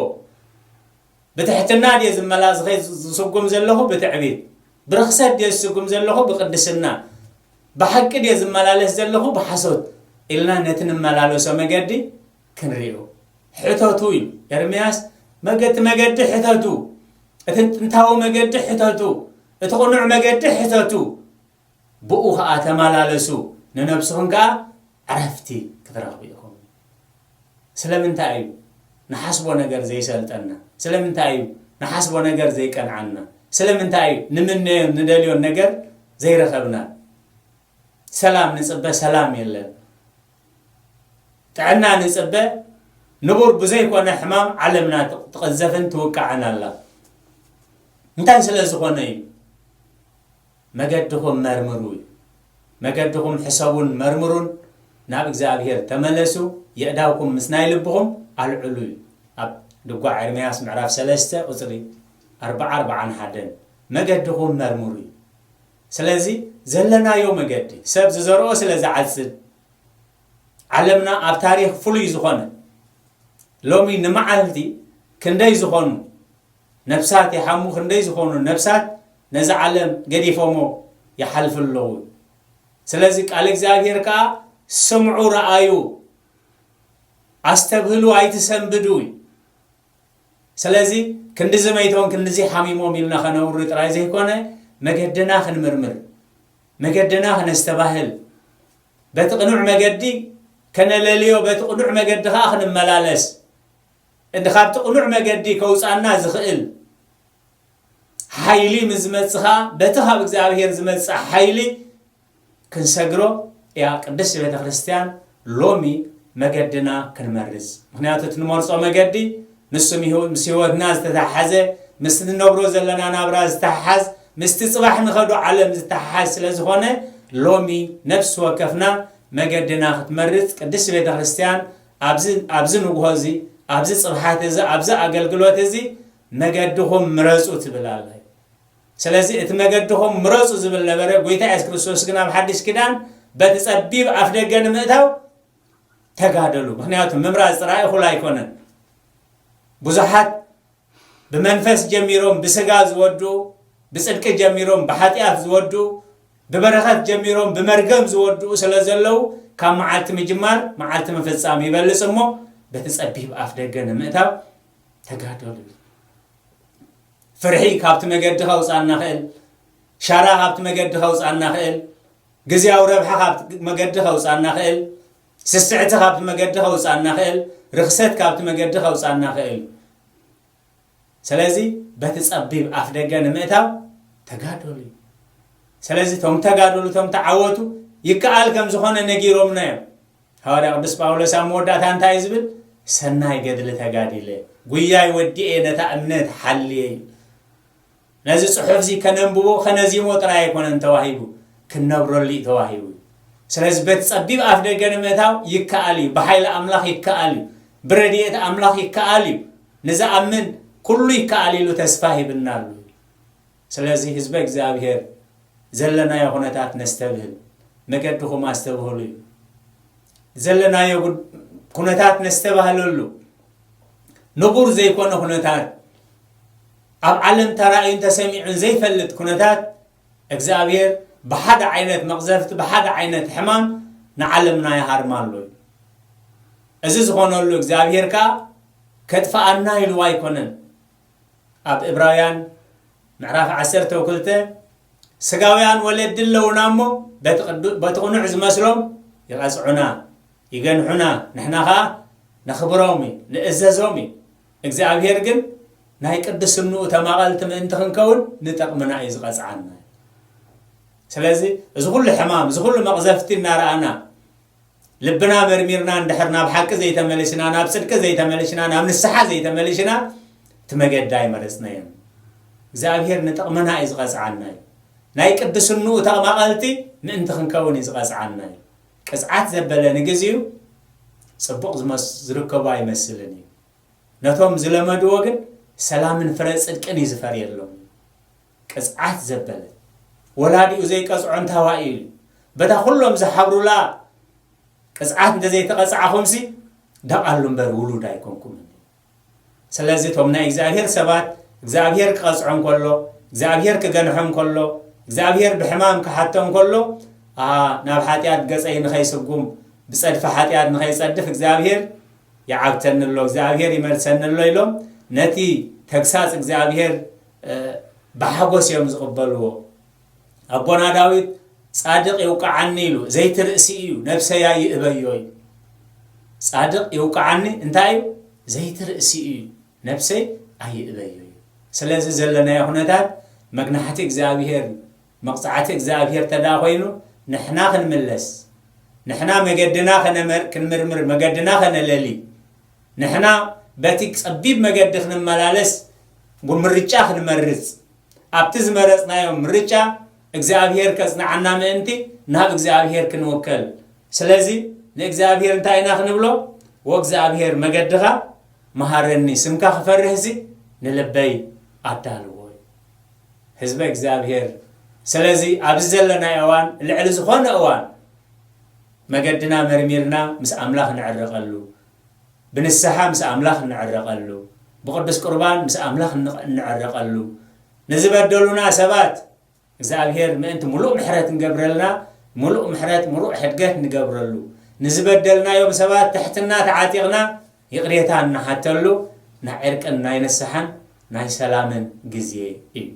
ብትሕትና ድየ ዝመላ-፣ ዝኸ-፣ ዝስጉም ዘለኹ ብትዕቢት? ብርኽሰት ድየ ዝስጉም ዘለኹ ብቅድስና? ብሓቂ ድየ ዝመላለስ ዘለኹ ብሓሶት? ኢልና ነቲ ንመላለሶ መገዲ ክንሪኦ። ሕተቱ እዩ ኤርምያስ፣ መገ-፣ እቲ መገዲ ሕተቱ፣ እቲ ጥንታዊ መገዲ ሕተቱ፣ እቲ ቅኑዕ መገዲ ሕተቱ፣ ብኡ ኸኣ ተመላለሱ፣ ንነብስኹም ከኣ ዕረፍቲ ክትረኽቡ ኢኹም። ስለምንታይ እዩ ንሓስቦ ነገር ዘይሰልጠና? ስለምንታይ እዩ ንሓስቦ ነገር ዘይቀንዓና? ስለምንታይ እዩ ንምነዮን ንደልዮን ነገር ዘይረኸብና? ሰላም ንጽበ፣ ሰላም የለን። ጥዕና ንጽበ፣ ንቡር ብዘይኮነ ሕማም ዓለምና ትቕ-፣ ትቕዘፍን ትውቃዕን ኣላ። እንታይ ስለ ዝኾነ እዩ? መገድኹም መርምሩ እዩ። መገድኹም ሕሰቡን መርምሩን፣ ናብ እግዚኣብሔር ተመለሱ፣ የእዳውኩም ምስ ናይ ልብኹም ኣልዕሉ እዩ። ኣብ ድጓ ኤርምያስ ምዕራፍ ሰለስተ ቁጽሪ ኣርብዓ ኣርብዓን ሓደን፣ መገድኹም መርምሩ እዩ። ስለዚ ዘለናዮ መገዲ ሰብ ዝዘርኦ ስለ ዝዓጽድ፣ ዓለምና ኣብ ታሪኽ ፍሉይ ዝኾነ፣ ሎሚ ንመዓልቲ ክንደይ ዝኾኑ ነፍሳት ይሓሙ፣ ክንደይ ዝኾኑ ነፍሳት ነዚ ዓለም ገዲፎሞ ይሓልፉ ኣለዉ። ስለዚ ቃል እግዚኣብሔር ከኣ ስምዑ፣ ረኣዩ፣ ኣስተብህሉ፣ ኣይትሰንብዱ እዩ። ስለዚ ክንድዚ መይቶም ክንድዚ ሓሚሞም ኢልና ከነውሪ ጥራይ ዘይኮነ፣ መገድና ክንምርምር፣ መገድና ክነስተባህል፣ በቲ ቅኑዕ መገዲ ከነለልዮ፣ በቲ ቅኑዕ መገዲ ከኣ ክንመላለስ፣ እንዲ ካብቲ ቅኑዕ መገዲ ከውጻና ዝኽእል ሓይሊ ምስ ዝመጽእ ኸኣ፣ በቲ ካብ እግዚኣብሔር ዝመጽእ ሓይሊ ክንሰግሮ እያ ቅድስት ቤተ ክርስቲያን ሎሚ መገድና ክንመርጽ። ምኽንያቱ እቲ ንመርጾ መገዲ ንሱ ምስ ህይወ-፣ ምስ ህይወትና ዝተተሓሓዘ፣ ምስቲ ንነብሮ ዘለና ናብራ ዝተሓሓዝ፣ ምስቲ ጽባሕ ንኸዶ ዓለም ዝተሓሓዝ ስለ ዝኾነ፣ ሎሚ ነፍሲ ወከፍና መገድና ክትመርጽ ቅድስት ቤተ ክርስቲያን ኣብዚ፣ ኣብዚ ንግሆ እዚ፣ ኣብዚ ጽብሓት እዚ፣ ኣብዚ ኣገልግሎት እዚ መገድኹም ምረጹ ትብል ኣላ። ስለዚ እቲ መገድኹም ምረጹ ዝብል ነበረ። ጎይታ የሱስ ክርስቶስ ግን ኣብ ሓድሽ ኪዳን በቲ ጸቢብ ኣፍ ደገ ንምእታው ተጋደሉ። ምኽንያቱ ምምራጽ ጥራይ እኹል ኣይኮነን። ብዙሓት ብመንፈስ ጀሚሮም ብስጋ ዝወድኡ፣ ብጽድቂ ጀሚሮም ብሓጢኣት ዝወድኡ፣ ብበረኸት ጀሚሮም ብመርገም ዝወድኡ ስለ ዘለዉ፣ ካብ መዓልቲ ምጅማር መዓልቲ ምፍጻም ይበልጽ እሞ፣ በቲ ጸቢብ ኣፍ ደገ ንምእታው ተጋደሉ። ፍርሒ ካብቲ መገዲ ከውጻና ኽእል፣ ሻራ ካብቲ መገዲ ከውጻና ኽእል፣ ግዝያዊ ረብሓ ካብቲ መገዲ ከውጻና ኽእል፣ ስስዕቲ ካብቲ መገዲ ከውጻና ኽእል፣ ርኽሰት ካብቲ መገዲ ከውጻና ኽእል። ስለዚ በቲ ጸቢብ ኣፍ ደገ ንምእታው ተጋደሉ እዩ። ስለዚ እቶም ተጋደሉ፣ እቶም ተዓወቱ ይከኣል ከም ዝኾነ ነጊሮምና እዮም። ሃዋርያ ቅዱስ ጳውሎስ ኣብ መወዳእታ እንታይ እዩ ዝብል? "ሰናይ ገድሊ ተጋዲለ፣ ጉያይ ወዲኤ፣ ነታ እምነት ሓልየ" እዩ። ነዚ ጽሑፍ እዚ ከነንብቦ፣ ከነዚሞ ጥራይ ኣይኮነን ተዋሂቡ፣ ክንነብረሉ እዩ ተዋሂቡ። ስለዚ በቲ ጸቢብ ኣፍ ደገ ንምእታው ይከኣል እዩ፣ ብሓይሊ ኣምላኽ ይከኣል እዩ፣ ብረድኤት ኣምላኽ ይከኣል እዩ። ንዝኣምን ኩሉ ይከኣል ኢሉ ተስፋ ሂብና ኣሎ። ስለዚ ህዝበ እግዚኣብሔር፣ ዘለናዮ ኩነታት ነስተብህል፣ መገድኹም ኣስተብህሉ እዩ። ዘለናዮ ጉድ-፣ ኩነታት ነስተባህለሉ። ንቡር ዘይኮነ ኩነታት፣ ኣብ ዓለም ተራእዩን ተሰሚዑን ዘይፈልጥ ኩነታት፣ እግዚኣብሔር ብሓደ ዓይነት መቕዘፍቲ፣ ብሓደ ዓይነት ሕማም ንዓለምና ይሃርማ ኣሎ እዩ። እዚ ዝኾነሉ እግዚኣብሔር ከኣ ከጥፍኣና ኢልዋ ኣይኮነን። ኣብ ዕብራውያን ምዕራፍ ዓሰርተ ክልተ፣ "ስጋውያን ወለዲ ኣለዉና እሞ፣ በቲ ቅዱ-፣ በቲ ቅኑዕ ዝመስሎም ይቐጽዑና፣ ይገንሑና፣ ንሕና ኸኣ ነኽብሮም እዩ፣ ንእዘዞም እዩ። እግዚኣብሔር ግን ናይ ቅድስንኡ ተማቐልቲ ምእንቲ ክንከውን ንጠቕምና እዩ ዝቐጽዓና." ስለዚ እዚ ኩሉ ሕማም፣ እዚ ኩሉ መቕዘፍቲ እናረኣና፣ ልብና መርሚርና እንድሕር ናብ ሓቂ ዘይተመሊስና፣ ናብ ጽድቂ ዘይተመሊስና፣ ናብ ንስሓ ዘይተመሊስና፣ እቲ መገዲ ኣይመረጽናዮን። እግዚኣብሔር ንጥቕምና እዩ ዝቐጽዓና እዩ። ናይ ቅድስንኡ ተማቐልቲ ምእንቲ ክንከውን እዩ ዝቐጽዓና እዩ። ቅጽዓት ዘበለ ንግዚኡ ጽቡቕ ዝመስ-፣ ዝርከቦ ኣይመስልን እዩ። ነቶም ዝለመድዎ ግን ሰላምን ፍረ ጽድቅን እዩ ዝፈርየሎም። ቅጽዓት ዘበለ፣ ወላዲኡ ዘይቀጽዖ እንታዋይ እዩ። በታ ኩሎም ዝሓብሩላ ቅጽዓት እንተዘይተቐጻዕኹምሲ፣ ደቓሉ እምበር ውሉድ ኣይኮንኩምን። ስለዚ እቶም ናይ እግዚኣብሔር ሰባት እግዚኣብሔር ክቐጽዖም ከሎ፣ እግዚኣብሔር ክገንሖም ከሎ፣ እግዚኣብሔር ብሕማም ክሓቶም ከሎ፣ ኣሃ፣ ናብ ሓጢኣት ገጸይ ንኸይስጉም፣ ብጸድፊ ሓጢኣት ንኸይጸድፍ እግዚኣብሔር ይዓግተኒ ኣሎ፣ እግዚኣብሔር ይመልሰኒ ኣሎ ኢሎም ነቲ ተግሳጽ እግዚኣብሔር፣ እ፣ ብሓጎስ እዮም ዝቕበልዎ። ኣቦና ዳዊት "ጻድቕ ይውቃዓኒ" ኢሉ፣ "ዘይትርእሲ እዩ፣ ነፍሰይ ኣይእበዮ" እዩ። ጻድቕ ይውቃዓኒ እንታይ እዩ? ዘይትርእሲ እዩ፣ ነፍሰይ ኣይእበዮ እዩ። ስለዚ ዘለናዮ ኩነታት መግናሕቲ እግዚኣብሔር፣ መቕጻዕቲ እግዚኣብሔር ተዳ ኮይኑ፣ ንሕና ክንምለስ፣ ንሕና መገድና ከነመር-፣ ክንምርምር፣ መገድና ከነለሊ፣ ንሕና በቲ ጸቢብ መገዲ ክንመላለስ፣ ጉ-፣ ምርጫ ክንመርጽ፣ ኣብቲ ዝመረጽናዮ ምርጫ እግዚኣብሔር ከጽንዓና ምእንቲ ናብ እግዚኣብሔር ክንውከል። ስለዚ ንእግዚኣብሔር እንታይ ኢና ክንብሎ? "ወእግዚኣብሔር መገድኻ መሃረኒ፣ ስምካ ክፈርህሲ ንልበይ ኣዳልዎ" እዩ ህዝበ እግዚኣብሔር። ስለዚ ኣብዚ ዘለናዮ እዋን፣ ልዕሊ ዝኾነ እዋን መገድና መርሚርና ምስ ኣምላኽ ንዕረቐሉ፣ ብንስሓ ምስ ኣምላኽ እንዕረቐሉ፣ ብቅዱስ ቁርባን ምስ ኣምላኽ እንዕ-፣ እንዕረቐሉ፣ ንዝበደሉና ሰባት እግዚኣብሔር ምእንቲ ምሉእ ምሕረት እንገብረልና፣ ምሉእ ምሕረት፣ ምሉእ ሕድገት ንገብረሉ፣ ንዝበደልናዮም ሰባት ትሕትና ተዓጢቕና ይቕሬታ እንሓተሉ፣ ናይ ዕርቅን ናይ ንስሓን ናይ ሰላምን ግዜ እዩ።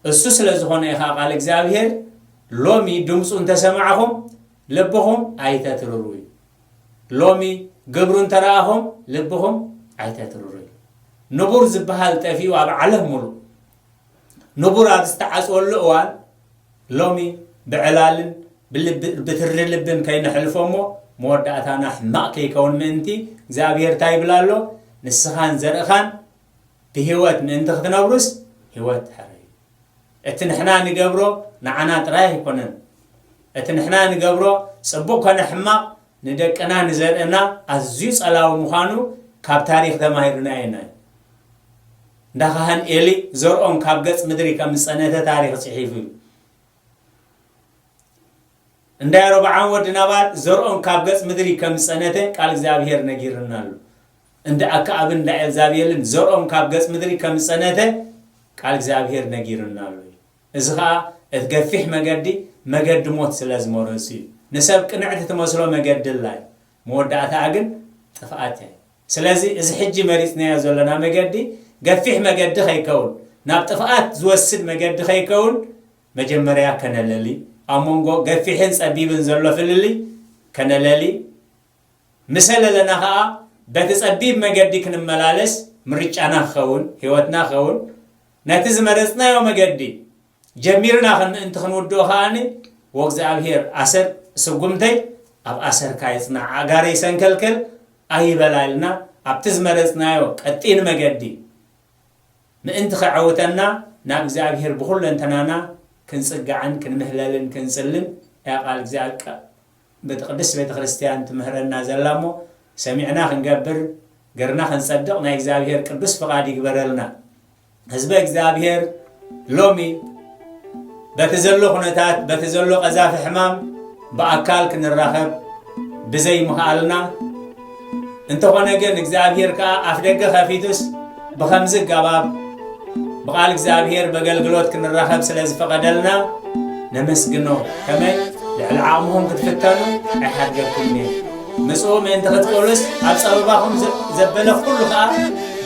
እሱ ስለ ዝኾነ እዩ ኸዓ ቃል እግዚኣብሔር፣ "ሎሚ ድምፁ እንተሰማዕኹም ልብኹም ኣይተትርሩ" እዩ። ሎሚ ግብሩ እንተረኣኹም ልብኹም ኣይተትርሩ እዩ። ንቡር ዝበሃል ጠፊኡ ኣብ ዓለም ሙሉእ። ንቡር ኣብ ዝተዓፅወሉ እዋን ሎሚ ብዕላልን ብልቢ-፣ ብትሪ ልብን ከይነሕልፎ እሞ መወዳእታና ሕማቕ ከይከውን ምእንቲ እግዚኣብሔር እንታይ ይብል ኣሎ? "ንስኻን ዘርእኻን ብህይወት ምእንቲ ክትነብሩስ ህይወት ሕረዩ።" እቲ ንሕና ንገብሮ ንዓና ጥራይ ኣይኮነን። እቲ ንሕና ንገብሮ ጽቡቕ ኮነ ሕማቕ ንደቅና ንዘርእና ኣዝዩ ጸላዊ ምዃኑ ካብ ታሪኽ ተማሂርናዮ ኢና። እንዳ ካህን ኤሊ ዘርኦም ካብ ገጽ ምድሪ ከም ዝጸነተ ታሪኽ ጽሒፉ እዩ። እንዳ የሮብዓም ወዲ ናባል ዘርኦም ካብ ገጽ ምድሪ ከም ዝጸነተ ቃል እግዚኣብሔር ነጊርና ኣሎ። እንዳ ኣክዓብን እንዳ ኤልዛቤልን ዘርኦም ካብ ገጽ ምድሪ ከም ዝጸነተ ቃል እግዚኣብሔር ነጊርና ኣሎ። እዚ ኸኣ እቲ ገፊሕ መገዲ፣ መገዲ ሞት ስለ ዝመረጹ እዩ። ንሰብ ቅንዕቲ ትመስሎ መገዲ ኣላ እዩ፣ መወዳእታኣ ግን ጥፍኣት እያ። ስለዚ እዚ ሕጂ መሪጽናዮ ዘለና መገዲ ገፊሕ መገዲ ከይከውን፣ ናብ ጥፍኣት ዝወስድ መገዲ ከይከውን፣ መጀመርያ ከነለሊ፣ ኣብ መንጎ ገፊሕን ጸቢብን ዘሎ ፍልልይ ከነለሊ፣ ምስ ኣለለና ኸኣ በቲ ጸቢብ መገዲ ክንመላለስ ምርጫና ክኸውን፣ ህይወትና ክኸውን፣ ነቲ ዝመረጽናዮ መገዲ ጀሚርና ከም ምእንቲ ክንውድኦ ከኣኒ፣ "ወእግዚኣብሔር ኣሰር ስጉምተይ ኣብ ኣሰርካ ይጽናዕ፣ ኣእጋረይ ሰንከልከል ኣይበላ" ኢልና ኣብቲ ዝመረጽናዮ ቀጢን መገዲ ምእንቲ ከዐውተና ናብ እግዚኣብሔር ብኹለንተናና ክንጽጋዕን ክንምህለልን ክንጽልን እያ ቃል እግዚኣብሔር፣ በቲ ቅድስት ቤተ ክርስቲያን ትምህረና ዘላ እሞ፣ ሰሚዕና ክንገብር፣ ገርና ክንጸድቕ ናይ እግዚኣብሔር ቅዱስ ፍቓድ ይግበረልና። ህዝበ እግዚኣብሔር ሎሚ በቲ ዘሎ ኩነታት፣ በቲ ዘሎ ቀዛፊ ሕማም ብኣካል ክንራኸብ ብዘይምኽኣልና፣ እንተኾነ ግን እግዚኣብሔር ከኣ ኣፍደገ ከፊቱስ ብኸምዚ ኣገባብ ብቃል እግዚኣብሔር በገልግሎት ክንራኸብ ስለ ዝፈቐደልና ነመስግኖ። ከመይ ልዕሊ ዓቕምኹም ክትፍተኑ ኣይሓድገኩምን እየ። ምጽኡ ምእንቲ ክትክእሉስ ኣብ ጸበባኹም ዘ-፣ ዘበለ ኩሉ ከኣ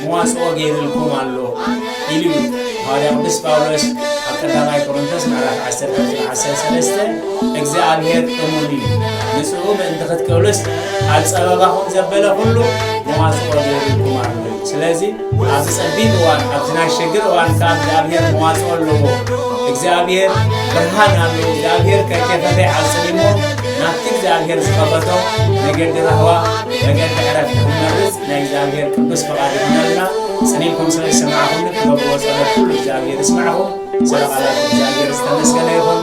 መዋጽኦ ገይርልኩም ኣሎ ኢሉ እዩ ሃዋርያ ቅዱስ ጳውሎስ ኣብ ቀዳማይ ቆሮንቶስ ምዕራፍ ዓሰርተ ቁጽሪ ዓሰርተ ሰለስተ። እግዚኣብሔር እሙን እዩ። ምጽኡ ምእንቲ ክትክእሉስ ኣብ ጸበባኹም ዘበለ ኩሉ መዋጽኦ ገይርልኩም ኣሎ። ስለዚ ኣብዚ ጸቢብ እዋን፣ ኣብዚ ናይ ሽግር እዋን ከኣ እግዚኣብሔር መዋጽኦ ኣለዎ። እግዚኣብሔር ብርሃን ኣለዎ። እግዚኣብሔር ከይከፈተ ይዓጽን እሞ ናብቲ እግዚኣብሔር ዝኸፈቶ መገዲ ራህዋ፣ መገዲ ዕረፍቲ ክንመርጽ ናይ እግዚኣብሔር ቅዱስ ፍቓድ ይኹነልና። ጽን ኢልኩም ስለ ዝሰማዕኹምኒ፣ ትገብርዎ ጸሎት ኩሉ እግዚኣብሔር ይስማዕኹም። ስለ ቃላት እግዚኣብሔር ዝተመስገነ ይኹን።